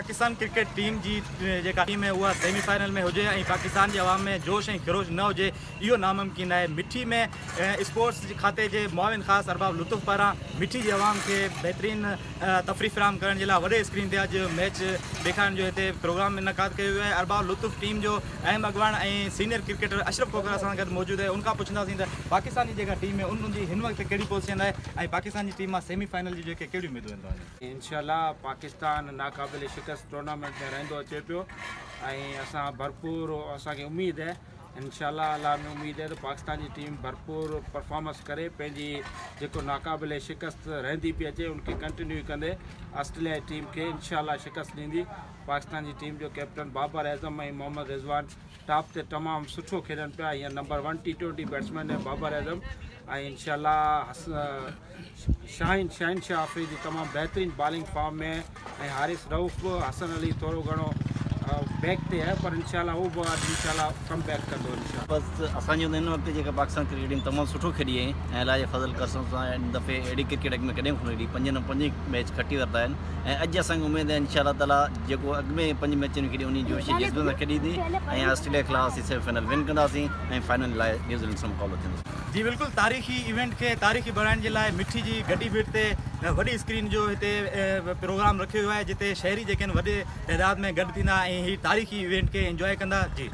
Pakistan cricket team جي جيڪا team آهي اها سيمي فائنل ۾ هجي ۽ پاڪستان جي عوام ۾ جوش ۽ خروش نه هجي اهو ناممڪن آهي. مٺي ۾ اسپورٽس کاتي جي معاون خاص ارباب لطف پاران مٺي جي عوام کي بهترين تفريح فراهم ڪرڻ جي لاء وڏي اسڪرين تي اڄ ميچ ڏيکارڻ جو هتي پروگرام انعقاد ڪيو ويو آهي. ارباب لطف ٽيم جو اهم اڳواڻ ۽ سينيئر ڪرڪيٽر اشرف کوکر اسان سان گڏ موجود آهي ان کان پڇنداسين ته پاڪستان جي جيڪا ٽيم آهي ان جي هن وقت ڪهڙي پوزيشن آهي ۽ پاڪستان جي ٽيم مان سيمي فائنل جي جيڪي ڪهڙيون اميدون آهن توهان جون. انشاء الله پاڪستان ناقابل شڪست ٽورنامينٽ ۾ رهندو اچي پيو ۽ اسان ڀرپور اسان کي اميد آهي انشاء الله الله ۾ اميد آهي ته پاڪستان جي ٽيم ڀرپور پرفارمنس ڪري پنهنجي جيڪو ناقابل شڪست رهندي پئي اچي ان کي ڪنٽينيو ڪندي آسٽريليا جي ٽيم کي انشاء الله شڪست ڏيندي پاڪستان جي ٽيم جو ڪيپٽن بابر اعظم ۽ محمد رضوان ٽاپ تي تمام سٺو کيڏن پيا هينئر number one T twenty batsman آهي بابر اعظم ۽ انشاء الله شاهين شاهين شاهه آفريدي تمام بهترين بالنگ فارم ۾ آهي ۽ حارث رئوف به حسن علي ٿورو گهڻو بيڪ تي آهي پر انشاء الله هو به اڄ انشاء الله ڪم بيڪ ڪندو انشاء الله. بس اسان جو هن وقت جيڪا پاڪستان ڪرڪيٽ ٽيم تمام سٺو کيڏي آهي ۽ الله جي فضل ڪرم سان هن دفعي اهڙي ڪرڪيٽ اڳ ۾ ڪڏهن به ڪونه کيڏي پنجن مان پنج ئي ميچ کٽي ورتا آهن ۽ اڄ اسان کي اميد آهي انشاء الله تعالي جيڪو اڳ ۾ پنج ميچن ۾ کيڏي انهي جوش ۽ جذبي سان کيڏيندي ۽ آسٽريليا خلاف اسين سيمي فائنل ون ڪنداسين ۽ فائنل لاء نيوزيلينڊ سان مقابلو ٿيندو. جي بلڪل تاريخي ايونٽ کي تاريخي بڻائڻ جي لاء مٺي جي گڊي ڀيٽ تي وڏي اسڪرين جو هتي پروگرام رکيو ويو آهي جتي شهري جيڪي آهن وڏي تعداد ۾ گڏ ٿيندا ۽ هي تاريخي ايونٽ کي انجواء ڪندا جي.